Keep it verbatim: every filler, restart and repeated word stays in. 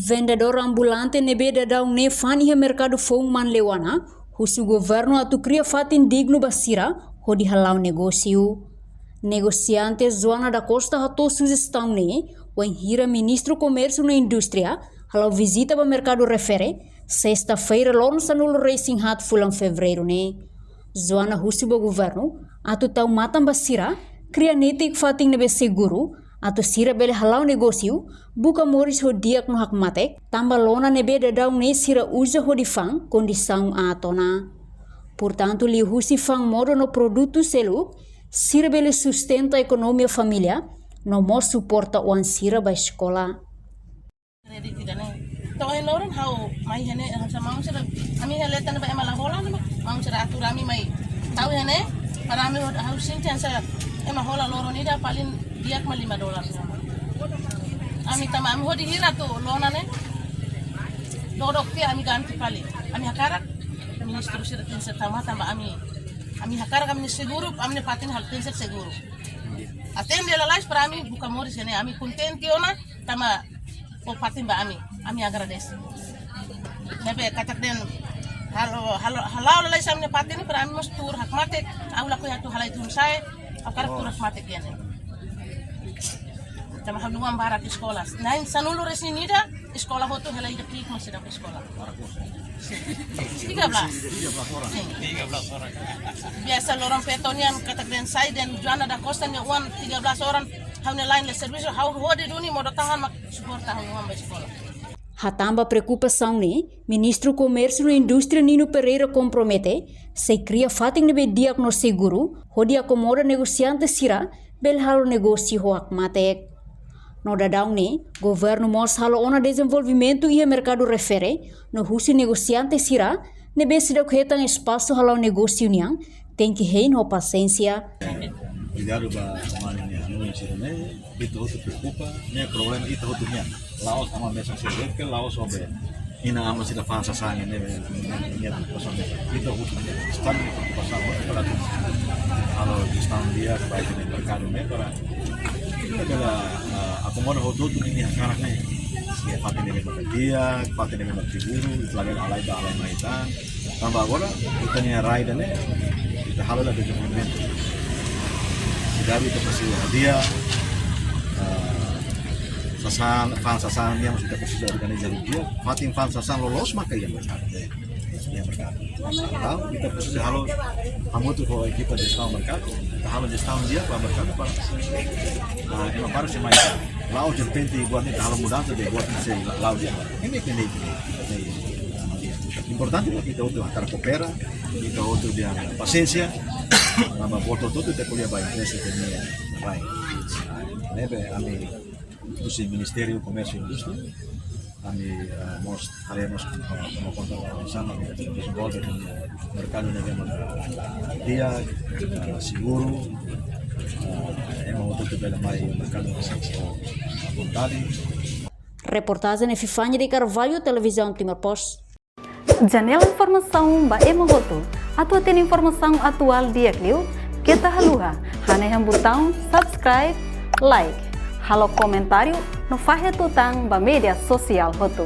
Vendedór ambulante ne'ebé daudaun ne'e fa'an iha merkadu foun Manleuana husu governu atu kria fatin dignu ba sira hodi hala'o negósiu. Negosiante Joana da Costa hato'o sujestaun ne'e wainhira Ministru Komérsiu no Indústria hala'o vizita ba merkadu refere, sesta-feira, loron sanulu-resin-haat fulan Fevereiru ne'e. Joana husu ba governu atu tau matan ba sira, kria netik fatin ne'ebé seguru, atu sira bele hala'o negósiu, buka moris ho di'ak no hakmatek, tanba lona ne'ebé daudaun ne'e sira uza hodi fa'an kondisaun aat ona. Portantu, liuhusi fa'an modo no produtu seluk, sira bele sustenta ekonomia família, no mós suporta oan sira ba eskola. Kredit ida-ne'e. To'o ohin loron ha'u mai iha-ne'e, ha'u hanesan maun sira, ami iha leten ba ema la hola, maun sira atur ami mai tau iha-ne'e, para ami hod-, ha'u sente hanesan ema hola loron ida paling di'ak mak lima dolar. Ami tanba ami hodi hira atu lona ne'e, dodok tiha ami ganti fali. Ami hakarak, ministru sira tenke tau matan ba ami. Ami hakarak ami-nia seguru, ami-nia fatin halo tenke seguru. Atende lalais para ami buka moris iha-ne'e, ami kontente ona, tanba fó fatin ba ami, ami agradese. Ne'ebé katak dehan halo, halo, hala'o lalais ami-nia fatin ne'e para ami mós tuur hakmatek, ha'u lakohi atu halai tun-sa'e, ha'u hakarak tuur hakmatek iha-ne'e. Tanba ha'u-nia oan barak eskola. Na'in sanulu-resin-ida, eskola hotu hela ida ki'ik mak seidauk eskola. Tiga belas. Sin. Biasa loron feto nian katak dehan sai dehan Joana da Costa nia oan tiga belas orang, ha'u-nia la'en la servisu, ha'u hodi duni modo tahan mak suporta ha'u-nia oan ba eskola. Hatán ba preokupasaun ne'e, Ministru Komérsiu no Indústria Nino Pereira kompromete sei kria fatin ne'ebé di'ak no seguru, hodi akomoda negosiante sira bele halo negósiu ho hakmatek. No daudaun ne'e, governu mós halo ona dezenvolvimentu iha merkadu refere, no husu negosiante sira ne'ebé seidauk hetan espasu hala'o negósiu nian, tenke hein ho pasiénsia. Obrigadu ba mane nian, no sira-ne'e, ita hotu preokupa, ne'e problema ita hotu nian. La'ós aman mesak sira, ke la'ós obe. Inan-aman sira fa'an sasán ne'e, ne'e, ne'e, ne'e, ne'e, ita hotu nian. Estadu nia preokupasaun, para halo jestaun di'ak ba ita-nia merkadu ne'e, para ita bele, ah, akomoda hotu-hotu ninia hakarak ne'e. Se fatin ne'ebé mak di'ak, fatin ne'ebé mak seguru, ita labele halai ba halai mai tan. Tanba agora, ita-nia rai ida-ne'e, ita halo la dezenvolvimentu. Seidauk ita presiza hadi'a, ah, sasán, fa'an sasán nian mós ita presiza organiza di'ak, fatin fa'an sasán loloos maka iha merkadu. Iha merkadu. Entaun, ita presiza halo, hamutuk ho ekipa jestaun merkadu, ita halo jestaun di'ak ba merkadu para, ah, ema barak sei mai. La'ós derrepente buat ne'e ita halo mudansa dehan buat ne'e sei la'o di'ak. Ne'e, ne'e, ne'e, ne'e. Importante mak ita hotu hakarak koopera, ita hotu iha pasiénsia, tanba buat hotu-hotu ita ko'alia ba interese ita-nia rai. Ne'ebé ami husi Ministériu Komérsiu Indústria, ami, eh, mós, haree mós, eh, toma konta sama, eh, dezenvolve merkadu ne'ebé mak di'ak, eh, seguru, eh, ema hotu-hotu bele mai merkadu ne'e ho vontade. Reportajen Epifania de Carvalho, Televizaun Timor Post. Janela informasaun ba ema hotu. Atu hatene informasaun atuál di'ak liu, keta haluha hanehan butaun subscribe, like, halo komentáriu no fahe tutan ba média sosiál hotu.